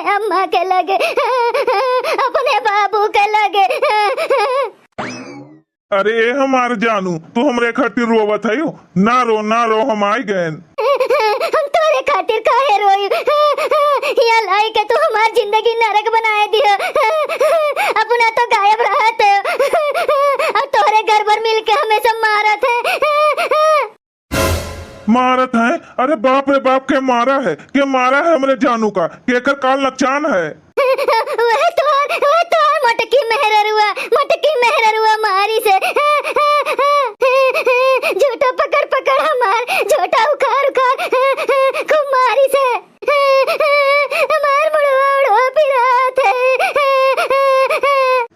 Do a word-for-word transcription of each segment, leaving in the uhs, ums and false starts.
अम्मा के लगे, अपने बाबू के लगे। अरे ए हमार जानू, तू हमरे खातिर रोवत हयू? ना रो, ना रो, हम आइ गएन। हम तोरे खातिर काहे रोई? या लाई के तू हमार जिंदगी नरक बनाए दियो। अपना तो गायब रहत है और तोरे घर भर मिल के हमें सब मारत है। मारत है? अरे बाप रे बाप, के मारा है, के मारा है हमरे जानू का, केकर काल नकचान है? वह तोहर, वह तोहर मोटकी मेहररुआ, मोटकी मेहररुआ मारी से। झोटा पकड़ पकड़ हमार, झोटा उखाड़ उखाड़ खूब मारी से। हमार मुड़वा उड़वा पिरात है।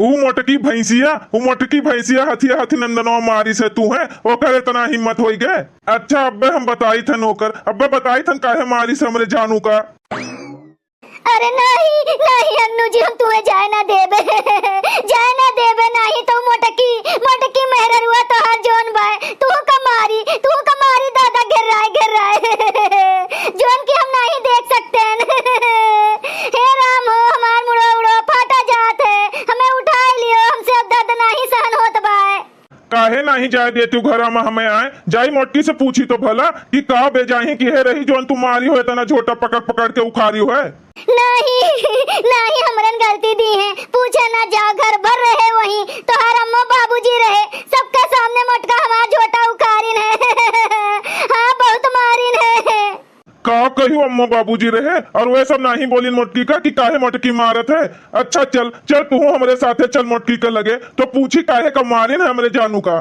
ऊ मोटकी भैंसिया, ऊ मोटकी भैंसिया हथिया हथि नंदनवा मारी से तू है, ओकर इतना हिम्मत होई गए। अच्छा, अब्बे हम बताई थन ओकर, अब्बे बताई थन काहे मारी से हमरे जानू का। अरे नाही, नाही अन्नू जी, हम तुहे जाए ना देबे, जाए ना देबे, नाही तो मोटकी, मोटकी मेहररुआ तोहार जोन बाय, तू का मारी, तू का मारी दादा, घेर्राए, घेर्राए, जोन की हम नाही देख सकते हैं। हे राम हो, हमार मुड़ो उड़ो फाटा जात है, हमें उठाए लियो, हमसे अब दर्द नाही सहन होत बाय। काहे नाही जाए देतिउ घरा मा हमें आए? जाई मोटकी से पूछी तो भला कि का बेजाही किहे रही जोन तू मारिउ है, इतना झोटा पकड़ पकड़ के उखारिउ है। नाही, नाही हमरन गलती दी है, पूछे ना जाओ, घर भर रहे वहीं, तोहार अम्मा बाबूजी रहे, सबके सामने मोटका हमार झोटा उखारिन है। हाँ, बहुत मारिन है। का कहियो अम्मा बाबूजी रहे और वह सब नाही बोलिन मोटकी का कि काहे मोटकी मारत है। अच्छा चल, चल तू हमरे साथे चल मोटकी के लगे, तो पूछी काहे का मारिन है हमरे जानू का।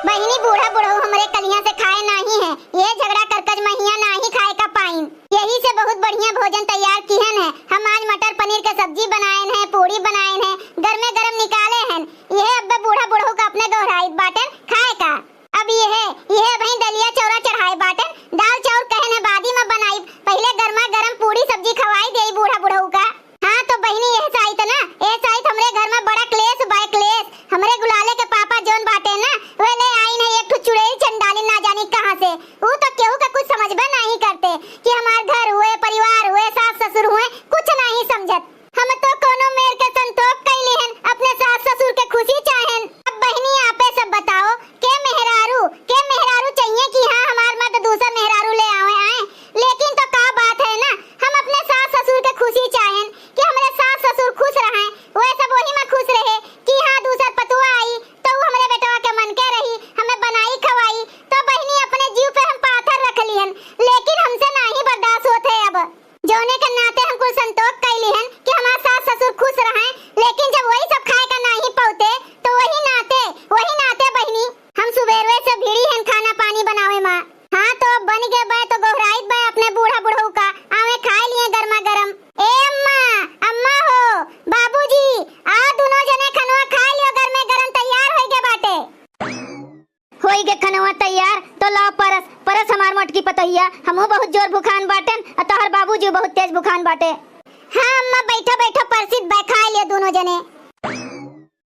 बहिनी, बूढ़ा बुढ़ऊ हमरे कलिया से खाए नाही है, ये झगड़ा करकज महिया नाही खाए का पाइन। यही से बहुत बढ़िया भोजन तैयार किहन है। हम आज मटर पनीर के सब्जी बनाएन है, पूड़ी बनाएन है, गरमे गरम निकाले हन। यह अब्बे बूढ़ा बुढ़ऊ का अपने गोहराइत बाटेन खाए का। अब यह, यह अबहीं दलिया चौरा चढ़ाए बाटेन, दाल चाउर कहन है बादी में बनाइब, पहिले गरमा गरम पूड़ी सब्जी खवाई देई बूढ़ा बुढ़ऊ का। हाँ तो बहिनी, यह साइत ना, यह साइत हमरे घर में बड़ा क्लेश बा, क्लेश। हमरे गुलाले के पापा जोन बाटे ना, वे ले आइन है एक ठो चुड़ैल चंडाली ना जानी कहाँ से। ऊ तो केहू के कुछ समझबे नाही करते कि हमार घर हुए, परिवार हुए, सास ससुर हुए, कुछ नाही समझत। हम तो कोनो मेर के संतोख कइली हन, अपने सास ससुर के खुशी चाहेन। अब बहिनी आपे सब बताओ, के मेहरारू, के मेहरारू चाहिए कि हाँ हमार मत दूसर मेहरारू ले आवे आए, लेकिन तो का बात है ना, हम अपने सास ससुर के खुशी चाहेन कि हमरे सास ससुर खुश रहें, वह सब वही में खुश रहे कि हाँ दूसर पतुआ आई तो ऊ हमरे बेटवा के मन के रही, हमें बनाई खवाई। तो बहिनी अपने जीव पे हम पाथर रख लिहन, लेकिन हमसे नाही बर्दाश्त होत है अब। जौने के नाते हम कुल संतोख कइली हन कि हमार सास ससुर खुश रहें, लेकिन जब वही सब खाए का नाही पौते, तो वही नाते, वही नाते बहिनी, हम सुबेरवे से भिड़ी हन खाना पानी बनावे मा। हाँ, तो अब बन गए बा, तो गोहराइत बा अपने बूढ़ा बुढ़ऊ का, आवे खाए लिए गरमा गरम। ए अम्मा, अम्मा हो, बाबूजी, आ दुनो जने खनवा खाए लियो, गरमे गरम तैयार होई गए बाटे। होई गे खनवा तैयार, तो लाओ परस, परस हमार मोटकी पतोहिया, हमहू बहुत जोर भुखान बाटेन, अ तोहर बाबूजी बहुत तेज भुखान बाटे। हाँ अम्मा, बैठो बैठो, परसित बा, खाए लियो दुनो जने।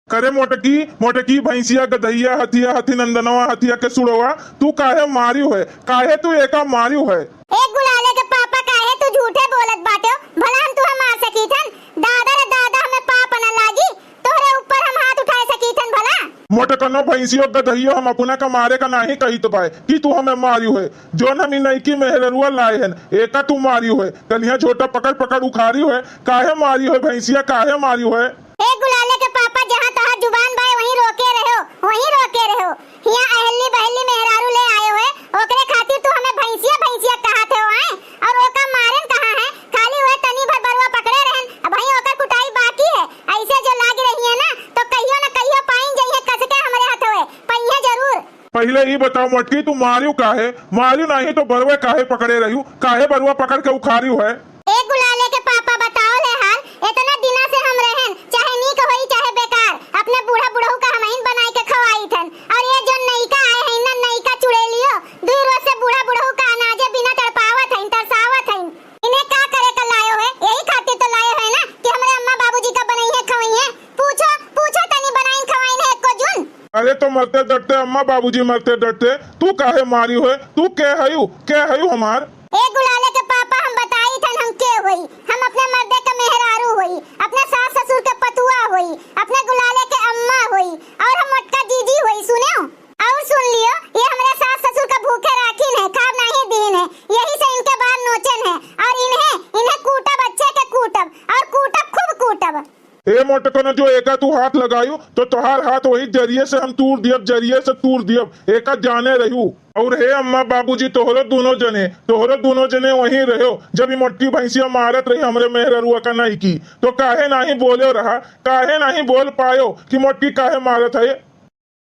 करे मोटकी, मोटकी भैंसिया गदहिया हथिया हथी नंदनवा हथिया के सुड़वा, तू काहे मारियो है, काहे तू एका मारियो है? ए गुलाले के पापा, काहे तू झूठे बोलत बाटे? भला हम तुहे मार सकीथन? दादा रे दादा, हमें पाप न लागी, तोहरे ऊपर हम हाथ उठाए सकीथन भला? मोटकनो भैंसियो गदहियो, हम अपना का मारे का नाही कहित बाय कि तू हमें मारियो है। जोन हम ई नईकी मेहररुआ लाए हन, एका तू मारियो है। कलिया झोटा पकड़ पकड़ उखारियो है। काहे मारियो है भैंसिया, काहे मारियो है? ए गुलाले के पापा, जहाँ तोहार जुबान बाय, वहीं रोके रहो, वहीं रोके रहो। हियाँ अहल्ली बहल्ली मेहरारू ले आयो है, ओकरे खातिर तू हमें भैंसिया भैंसिया कहत हो, आए? और ओका मारेन कहाँ है? खाली वह तनी भर बरुआ पकड़े रहन, अबहीं ओकर कुटाई बाकी है। ऐसे जो लाग रही है ना, तो कहियो न कहियो पाइन जइहे कस के हमरे हथवे, पइहे जरूर। पहिले ई बताओ मोटकी, तू मारियो काहे? मारियो नाही तो बरुआ काहे पकड़े रहियो? काहे बरुआ पकड़ के उखारियो है? ए गुलाले के पापा, बताओ ले हाल, इतना दिना से हम रहन, चाहे नीक होई चाहे बेकार, अपने बूढ़ा बुढ़ऊ का हमहिन बनाई के खवाई थन, और ये जो नईका आए हैं ना, नईका चुड़ैलियो, दुई रोज से बूढ़ा बुढ़ऊ का अनाजे बिना तड़पावत हैं, तरसावत हैं। इन्हें का करे का लायो है? यही खातिर तो लायो है ना कि हमरे अम्मा बाबूजी का बनइहे खवइहे। पूछो, पूछो तनी बनाइन खवाइन है एको जुन। अरे तो मरते डरते, अम्मा बाबूजी मरते डरते, तू काहे मारियो है? तू के हयू? के हयू हमार? ए गुलाले के पापा, हम बताई थन हम के होई। हम अपने मर्दे के मेहरारू होई, अपने सास ससुर के पतुआ होई, अपने गुलाले के अम्मा होई, और हम मोटका जीजी होई, सुनेउ? और सुन लियो, ये हमरे सास ससुर का भूखे राखिन है, खाब नाही दीन है, यही से इनके बार नोचन है। और इन्हें, इन्हें कूटब, अच्छे के कूटब, और कूटब, खूब कूटब। ए मोटकनो, जो एका तू हाथ लगायू, तो तोहार हाथ वही जरिये से हम तूर दियब, जरिये से तूर दियब, एका जाने रहू। और हे अम्मा बाबूजी, तोहरो दुनो जने, तोहरो दुनो जने वहीं रहो। जब ई मोटकी भैंसिया मारत रही हमरे मेहररुआ का नइकी, तो काहे नाही बोले रहा, काहे नाही बोल पायो कि मोटकी काहे मारत है?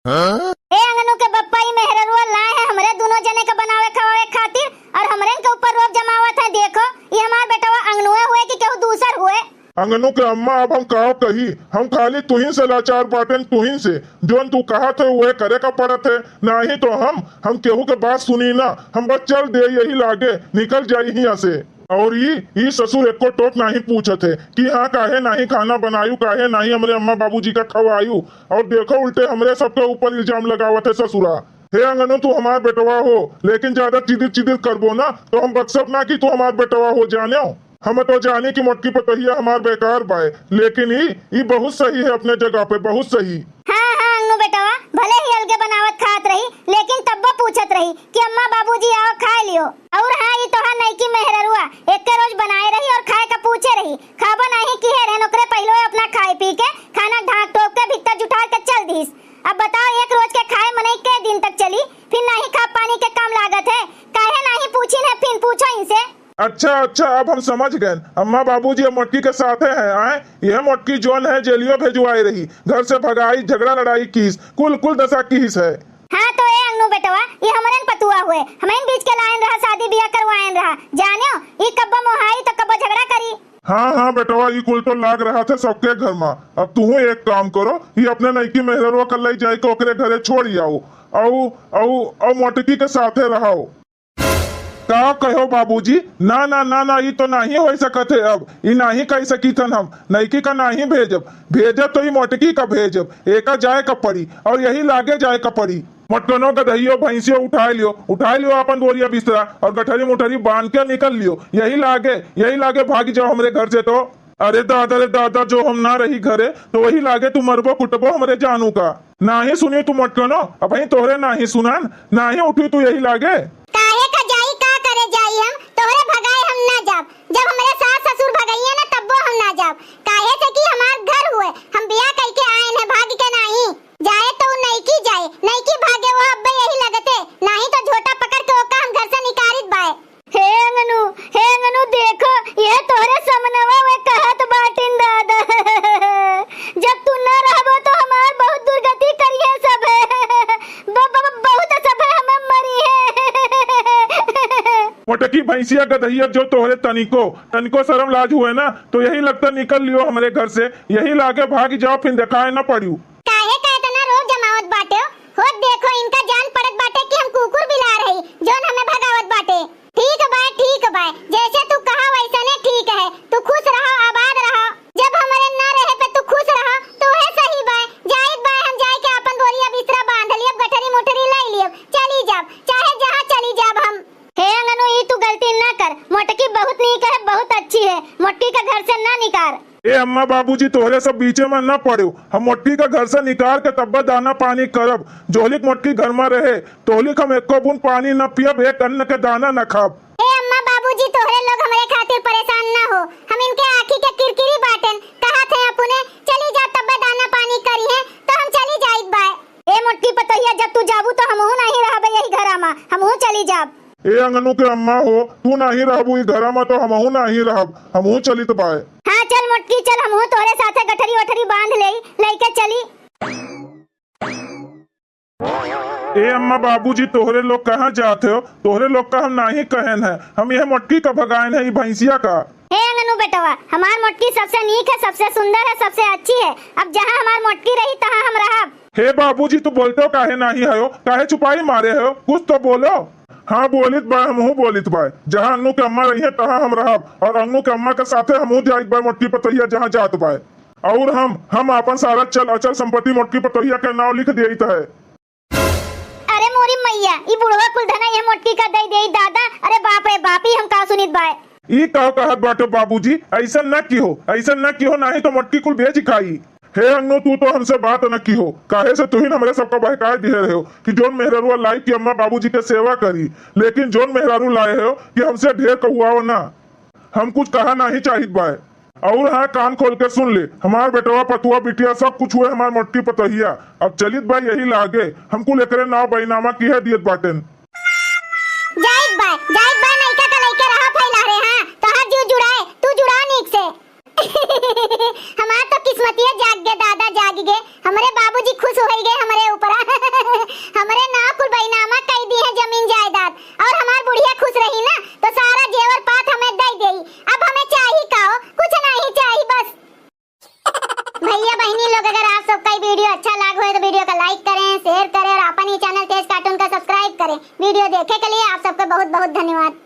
ए अंगनू के बप्पा, ई मेहररुआ लाए हैं हमरे दुनो जने के बनावे खवावे खातिर, और हमरे के ऊपर रोब जमावत है। देखो, ई हमार बेटवा अंगनुए हुए कि केहू दूसर हुए? अंगनू के अम्मा, अब हम का कही, हम खाली तुहिन से लाचार बाटेन, तुहिन से। जोन तू कहत है, उहे करे का पड़त है, नाही तो हम, हम केहू के बात सुनी ना, हम बस चल दे यही लागे, निकल जाई हियां से। और ई, ई ससुर एको टोक नाही पूछत है कि हाँ, काहे नाही खाना बनायू, काहे नाही हमरे अम्मा बाबूजी का खवायू, और देखो, उल्टे हमरे सबके ऊपर इल्जाम लगावत है ससुरा। हे अंगनू, तू हमार बेटवा हो, लेकिन ज्यादा चिदिर चिदिर करबो ना, तो हम बख्शब ना कि तू हमार बेटवा हो, जानेउ। हम तो जानी कि मोटकी पतोहिया हमार बेकार बाय, लेकिन ई, ई बहुत सही है अपने जगह पे, बहुत सही। हाँ, हाँ, अंगनू बेटवा, भले ही अलगे बनावत खात रही, लेकिन तब्बो पूछत रही कि अम्मा बाबूजी आओ खाए लियो। और हाँ, ई तोहार नइकी मेहररुआ एक्के रोज बनाए रही और खाए का पूछे रही, खाबो नाही किहे रहन, ओकरे पहिले अपना खाए पी के खाना ढांक टोक के भित्तर जुठार के चल दिहिस। अब बताओ, एक रोज के खाए मनई के दिन तक चली? फिर नाही खा पानी के काम लागत है, काहे नाही पूछिन है, फिर पूछो इनसे। अच्छा, अच्छा, अब हम समझ गए। अम्मा बाबूजी अब मोटकी के साथे हैं, आए? यह मोटकी जोन है, जेलियो भेजवाए रही, घर से भगाई, झगड़ा लड़ाई कीस, कुल, कुल दशा कीस है। हाँ, तो ए अंगनू बेटवा, ये हमरन पतुआ हुए, हमइन बीच के लायन रहा, शादी बियाह करवायन रहा, जानेउ, ई कब्बो मोहाई तो कब्बो झगड़ा करी। हाँ, हाँ बेटवा, ई कुल तो लाग रहा था सबके घर मा। अब तुहू एक काम करो, ई अपने नइकी मेहररुआ का लई जाए के ओकरे घरे छोड़ आओ, औ, औ, औ मोटकी के साथे रहो। का कहो बाबूजी? ना, ना, ना, ना, ई तो नाही होइ सकत है अब। ई नाही कहि सकीथन हम। नइकी का नाही भेजब। भेजब तो ई मोटकी का भेजब। एका जाए का पड़ी और यही लागे जाए का पड़ी। मोटकनो गदहियो भैंसियो उठाए लियो, उठाए लियो आपन बोरिया बिस्तरा और गठरी मुठरी बांध के निकल लियो। यही लागे, यही लागे भाग जाओ हमरे घर से तो। अरे दादा रे दादा, जो हम ना रही घरे, तो वही लागे तू मरबो कुटबो हमरे जानू का। नाही सुनियो तू मोटकनो, अबहीं तोहरे नाही सुनान, नाही उठी तू यही लागे। काहे का जाई, का करे जाई हम? तोहरे भगाए हम ना जाब। जब हमरे सास ससुर भगइया ना, तब्बो हम ना जाब। काहे से कि हमार घर हुए, हम बियाह कइके आएन है, भाग के नाही। जाए तो उ नइकी जाए, नइकी भागे वो अब्बे यही लगते, नाही तो झोटा पकड़ के ओका हम घर से निकारित बाए। हे अंगनू, हे अंगनू, देखो, ये तोहरे समनवा वे कहत बाटिन दादा। जब तू ना रहबो तो हमार बहुत दुर्गति करिहे सभे। ब-, ब-, ब-, बहुत सभे हमें मरिहे। मोटकी भैंसिया गदहिया जो तोहरे तनिको, तनिको शर्म लाज हुए ना, तो यही लगता निकल लियो हमरे घर से, यही लागे भाग जाओ, फिर देखाए ना पड़ियो। काहे का इतना रोब जमावत बाटे? होत देखो, इनका जान पड़त बाटे कि हम कुकुर बिलार हई, जौन हमें भगावत बाटे। ठीक बाय, ठीक बाय, जैसे तू कहा वैसने ठीक है। तू खुश रहो, आबाद रहो। जब हमरे ना रहे पे तू खुश रहो, तो वह सही बाय। जाइत बाय, हम जाए के आपन बोरिया बिस्तरा बांध लियब, गठरी मोटरी लाई लियब, चली जाब, चाहे जहाँ चली जाब हम। हे अंगनू, ई तू गलती ना कर। मोटकी बहुत नीक है, बहुत अच्छी है। मोटकी का घर से ना निकार। ए अम्मा बाबूजी, तोहरे सब बीचे में ना पड़ो। हम मोटकी का घर से निकार के तब्बे दाना पानी करब। जोहलिक मोटकी घर में रहे, तोहलिक हम एको बूंद पानी न पियब, एक अन्न के दाना न खाब। ए अम्मा बाबूजी, तोहरे लोग हमरे खातिर परेशान ना हो। हम इनके आँखी के किरकिरी बाटेन, कहत हैं अपने चली जा, तब्बे दाना पानी करिहे, तो हम चली जाइत बाय। ए मोटकी पतोहिया, जब तू जाबू तो हमहू नाही रहबे यही घरा मा, हमहू चली जाब। ए अंगनू के अम्मा हो, तू नाही रहबू ई घरा मा तो हमहू नाही रहब, हमहू चलित बाय। हाँ चल मोटकी चल, हमहू तोहरे साथे गठरी वठरी बांध लेई, लइके चली। ए अम्मा बाबूजी, तोहरे लोग कहाँ जात हो? तोहरे लोग का हम नाही कहेन है, हम यह मोटकी का भगाएन है, ई भैंसिया का। हे अंगनू बेटवा, हमार मोटकी सबसे नीक है, सबसे सुंदर है, सबसे अच्छी है। अब जहाँ हमार मोटकी रही, तहाँ हम रहब। हे बाबूजी, तू बोलतो काहे नाही हयो? काहे चुपाई मारे हयो? कुछ तो बोलो। हाँ, बोलित बाय, हमहू बोलित बाय। जहाँ अंगनू के अम्मा रही है, तहाँ हम रहब, और अंगनू के अम्मा के साथे हमहू जाइत बाय, मोटकी पतोहिया जहाँ जात बाय। और हम, हम आपन सारा चल अचल संपत्ति मोटकी पतोहिया के नाव लिख देइत है। अरे मोरी भैया, ई बुढ़वा कुल धना यह मोटकी का दे दे दादा। अरे बाप रे बाप, ई हम का सुनित बाय। ई का कहत बाटे बाबूजी, ऐसन न किहो, ऐसन न किहो, नाही तो मोटकी कुल बेच खाई। हे अंगनू, तू तो हमसे बात न किहो, काहे से तुहिन हमरे सबका बहकाए दिहे रहे हो कि जोन मेहरारू लाई कि अम्मा बाबूजी के सेवा करी, लेकिन जोन मेहरारू लाए हो कि हमसे ढेर कहुआओ ना। हम कुछ कहा नाही चाहित बाय। और हाँ, कान खोल के सुन ले, हमार बेटवा, पतुआ, बिटिया सब कुछ हुए हमार मोटकी पतोहिया। अब चलित बा यही लागे, हम कुल एकरे नाव बैनामा किहे दियत बाटेन। जाइत बा, जाइत बा, नइका का लइके रहा फैला रे, हाँ, तोहार जीव जुड़ाए, तू जुड़ा नीक से। हमार तो किस्मतिये जाग गे दादा, जाग गे। हमरे बाबूजी खुश होइ गे हमरे ऊपर। हमरे नाव कुल बैनामा कई दिहे जमीन जायदाद, और हमार बुढ़िया खुश रही ना, तो सारा जेवर पात हमें दे देई। अब हमें चाही का हो? कुछ नहीं चाही बस। भैया बहिनी लोग, अगर आप सबका ई video अच्छा लाग होए तो video का like करें, share करें और अपन ही channel तेज cartoon का subscribe करें। Video देखे के लिए आप सबका बहुत बहुत धन्यवाद।